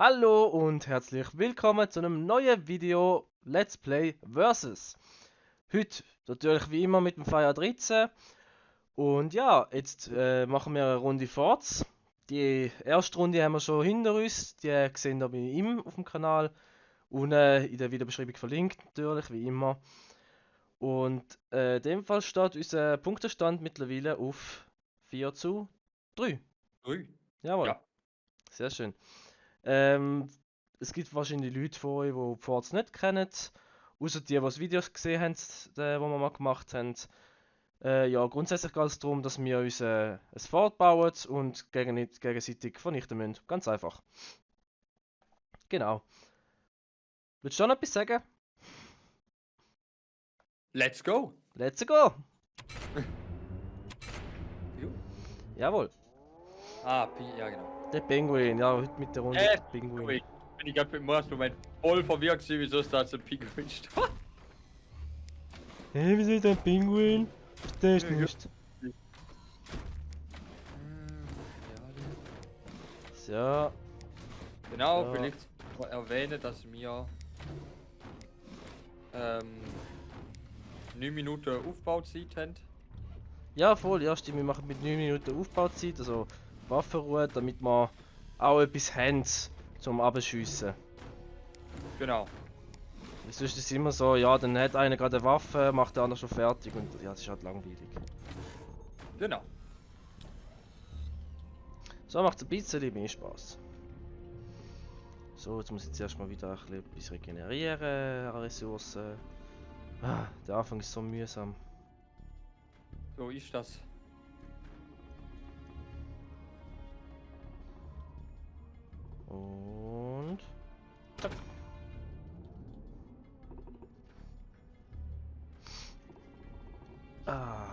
Hallo und herzlich willkommen zu einem neuen Video Let's Play Versus. Heute natürlich wie immer mit dem Fire 13. Und ja, jetzt machen wir eine Runde Forts. Die erste Runde haben wir schon hinter uns, die sehen ihr bei ihm auf dem Kanal. Unten in der Videobeschreibung verlinkt natürlich, wie immer. Und in dem Fall steht unser Punktestand mittlerweile auf 4:3. Ui. Jawohl, Ja. sehr schön. Ähm, Es gibt wahrscheinlich Leute von euch, die die Forts nicht kennen. Außer die das Videos gesehen haben, die wir mal gemacht haben. Ja, grundsätzlich geht es darum, dass wir uns ein Fort bauen und gegenseitig vernichten müssen. Ganz einfach. Genau. Willst du noch etwas sagen? Let's go. Let's go! Jo. Jawohl. Ja genau. Der Pinguin. Ja, heute mit der Runde der Pinguin. Pinguin. Bin ich gerade mit dem ersten Moment voll verwirrt gewesen, wieso ist da jetzt ein Pinguin steht. Hey, wieso ist der Pinguin? Verstehst du Ja. nicht? So. Genau, So. vielleicht erwähnen, dass wir 9 Minuten Aufbauzeit haben. Ja, voll, ja, stimmt. Wir machen mit 9 Minuten Aufbauzeit, also Waffenruhe, damit wir auch etwas haben zum Abschiessen. Genau. Weil sonst ist es immer so, ja, dann hat einer gerade eine Waffe, macht der andere schon fertig und ja, das ist halt langweilig. Genau. So macht es ein bisschen mehr Spaß. So, jetzt muss ich zuerst mal wieder ein bisschen etwas regenerieren an Ressourcen. Ah, der Anfang ist so mühsam. So ist das. Und... Zack. Ah.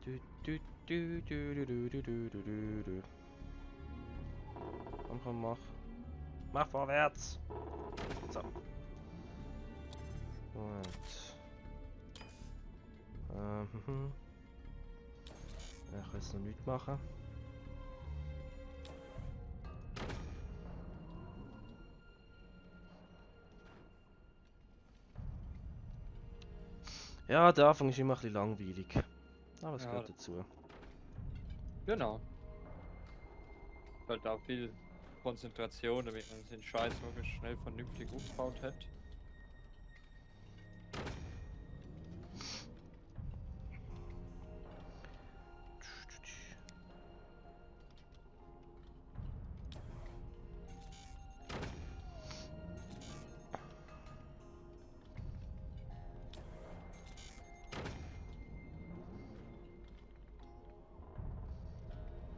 Du, du, du, du, du, du, du, du, du, du, du. Komm, komm, mach. Mach vorwärts! So. Und... Ja, ich kann jetzt noch nichts machen. Ja, der Anfang ist immer ein bisschen langweilig. Aber es Ja, gehört dazu. genau. Halt auch viel Konzentration, damit man den Scheiß wirklich schnell vernünftig aufgebaut hat.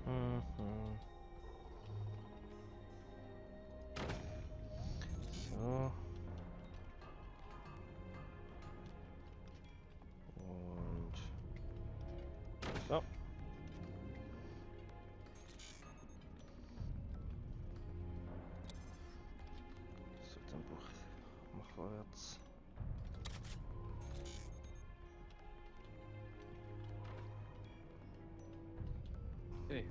Mhm. So. Und... So. So, dann mach vorwärts. Okay.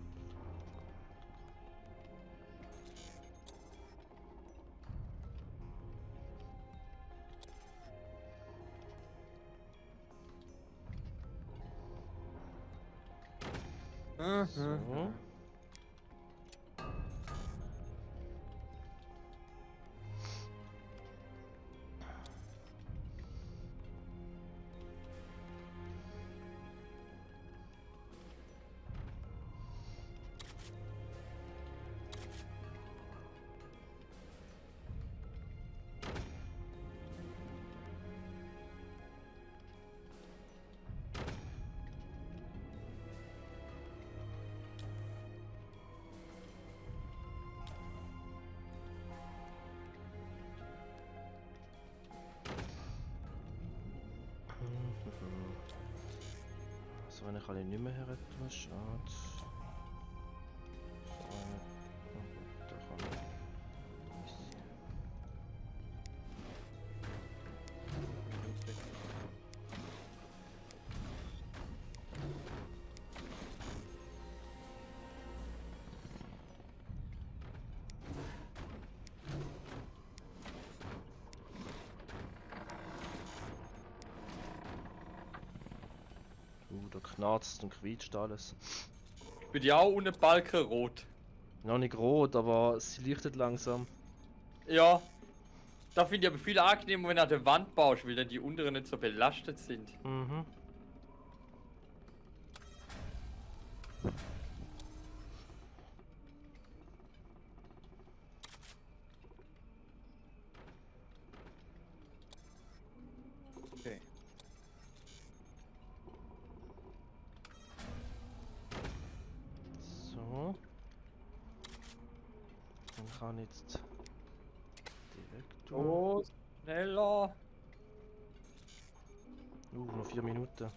So. So eine kann ich nicht mehr her tun, schade. So eine... Oh, da kann man... knarzt und quietscht alles. Bei dir auch ohne Balken rot. Noch nicht rot, aber sie leuchtet langsam. Ja. Da finde ich aber viel angenehmer, wenn du an der Wand baust, weil dann die unteren nicht so belastet sind. Mhm. Okay. So. Dann kann ich jetzt direkt tun. Oh, schneller. Noch 4 Minuten.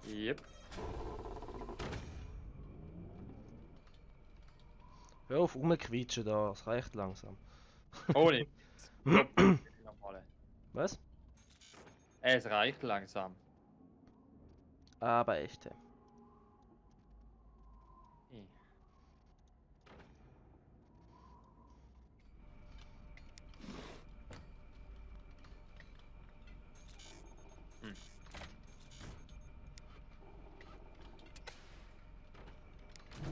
Yep. Hör auf rumquietschen da, das reicht langsam. Oh ne. Normale. Was? Es reicht langsam. Aber echte. Hm.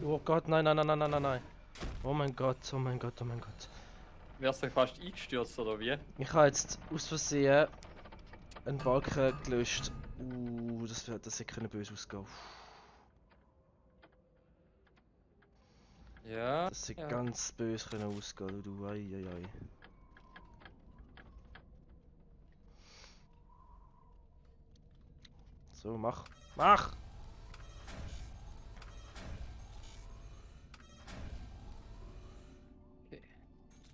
Oh Gott, nein, nein, nein, nein, nein, nein, nein. Oh mein Gott, oh mein Gott, oh mein Gott. Wärst du fast eingestürzt oder wie? Ich habe jetzt aus Versehen einen Balken gelöscht. Das hätte können böse ausgehen. Ja. Das hätte Ja. ganz böse können ausgehen, du. Ei, ei, ei. So, mach. Mach!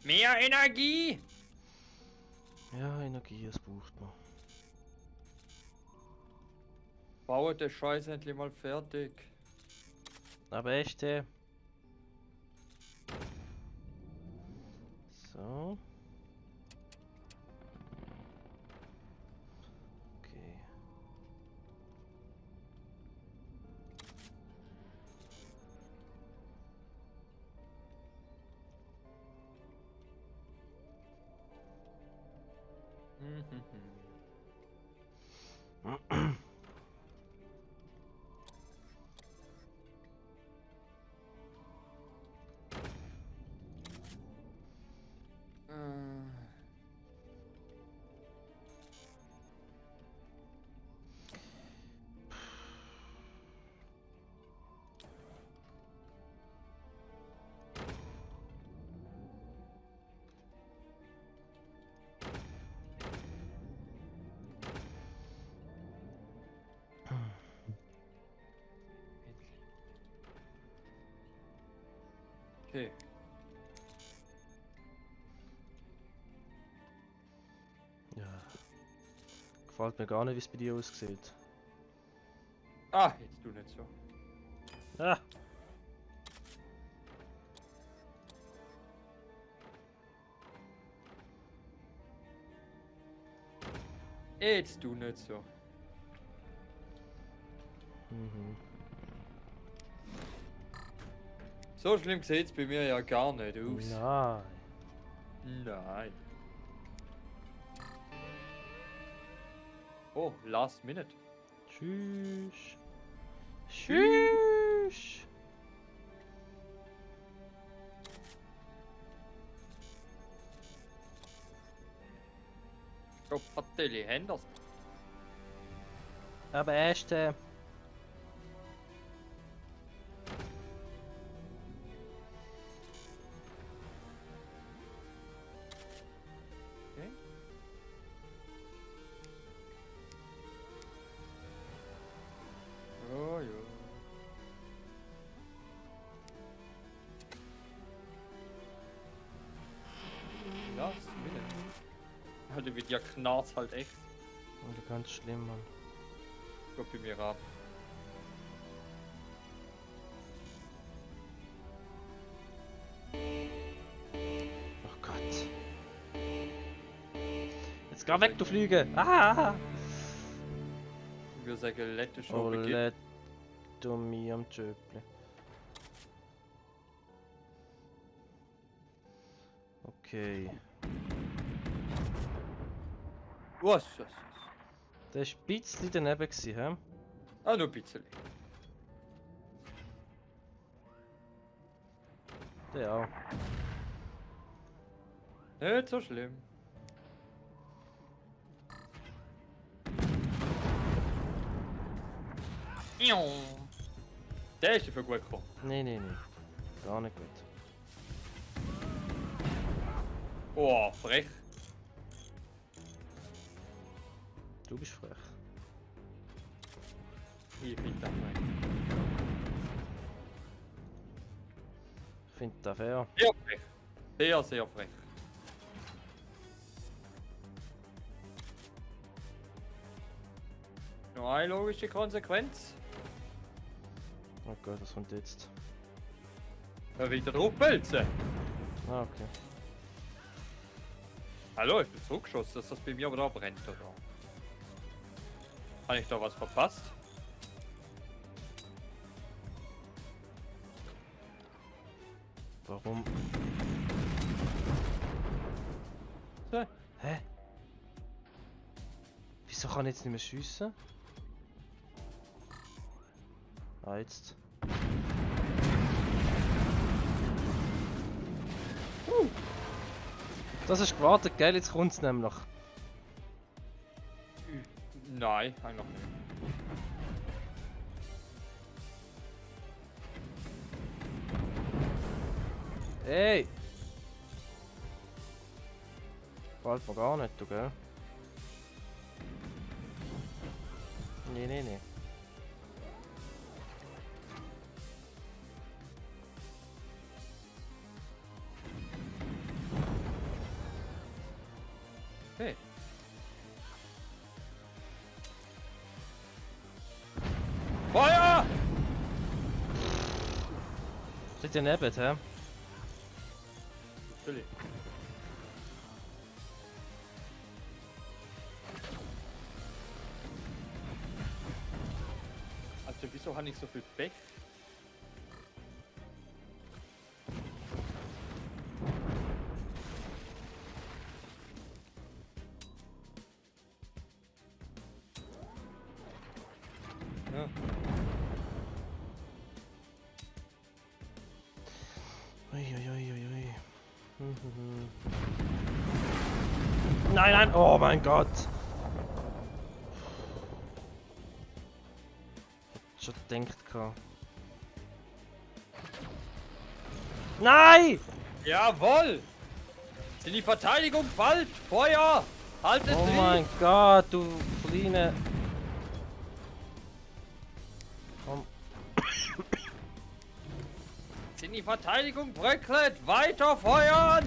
Mehr Energie! Ja, Energie, das braucht man. Baue der Scheiß endlich mal fertig. Aber echte. So. Okay. Okay. Ja. Gefällt mir gar nicht, wie es bei dir aussieht. Ah, jetzt du nicht so. Ah! Jetzt du nicht so. Mhm. So schlimm sieht's bei mir ja gar nicht aus. Nein. Nein. Oh, last minute. Tschüss. Tschüss. Gott, Fratelli, Händers. Aber echte. Okay. Oh ja. Last minute. Alter, wird ja knarzt halt echt. Oder ganz schlimm, Mann. Gott bei mir ab. Oh Gott. Jetzt geh weg, du Flüge! Ah! Wir sagen, letzte Oh, Show beginnt. let du mir am Tschöple. Okay. Was? Der war ein bisschen daneben, hä? Ah, nur ein bisschen. Der auch. Nicht so schlimm. Der ist dafür gut gekommen. Nee. Gar nicht gut. Oh, frech. Du bist frech. Ich finde das frech. Ich finde das fair. Sehr frech. Sehr, sehr frech. Nur eine logische Konsequenz. Oh Gott, was kommt jetzt? Ja, wieder draufwälzen. Ah, okay. Hallo, ich bin zurückgeschossen, dass das bei mir aber da brennt, oder? Habe ich da was verpasst? Warum? So. Hä? Wieso kann ich jetzt nicht mehr schiessen? Ah, jetzt. Das ist gewartet, gell? Jetzt kommt's nämlich. Nein, eigentlich nicht. Ey! Gefällt mir gar nicht, du, gell? Nee. Hey. Feuer! Steht ja neben, hä? Natürlich. Also wieso habe ich so viel Pech? Ja. Ui. Nein! Oh mein Gott! Ich hab schon gedacht gehabt. Nein! Jawohl! Sind die Verteidigung falsch? Feuer! Haltet Oh sie! mein Gott, du Fliene! Komm. Sind die Verteidigung bröckelt? Weiter feuern!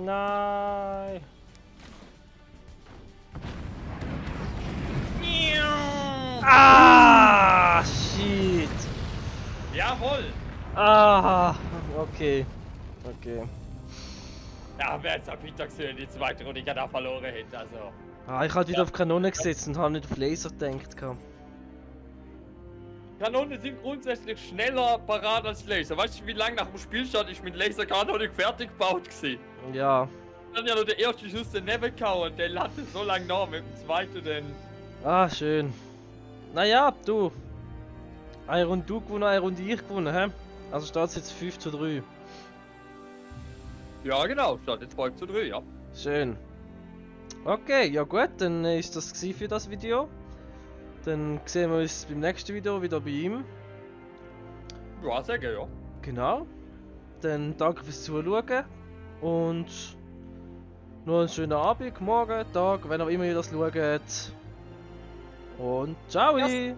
Nein! Ah! Shit! Jawohl! Ah! Okay. Ja, wer jetzt am Mittag die zweite Runde da verloren hätte, also. Ah, ich hatte wieder auf Kanone gesetzt und habe nicht auf Laser gedacht. Gehabt. Kanonen sind grundsätzlich schneller parat als Laser. Weißt du, wie lange nach dem Spielstart ich mit Laserkanonen fertig gebaut war? Ja. Dann ja nur der erste Schuss daneben gehauen, der hatte so lange nach, mit dem zweiten dann. Ah, schön. Naja, du. Eine Runde du gewonnen, eine Runde ich gewonnen, hä? Also steht es jetzt 5:3. Ja, genau, statt jetzt 5:3, ja. Schön. Okay, ja gut, dann ist das gewesen für das Video. Dann sehen wir uns beim nächsten Video wieder bei ihm. Ja, sagen, ja. Genau. Dann danke fürs Zuschauen und noch einen schönen Abend, morgen, Tag, wenn auch immer ihr das schaut. Und ciao! Ja.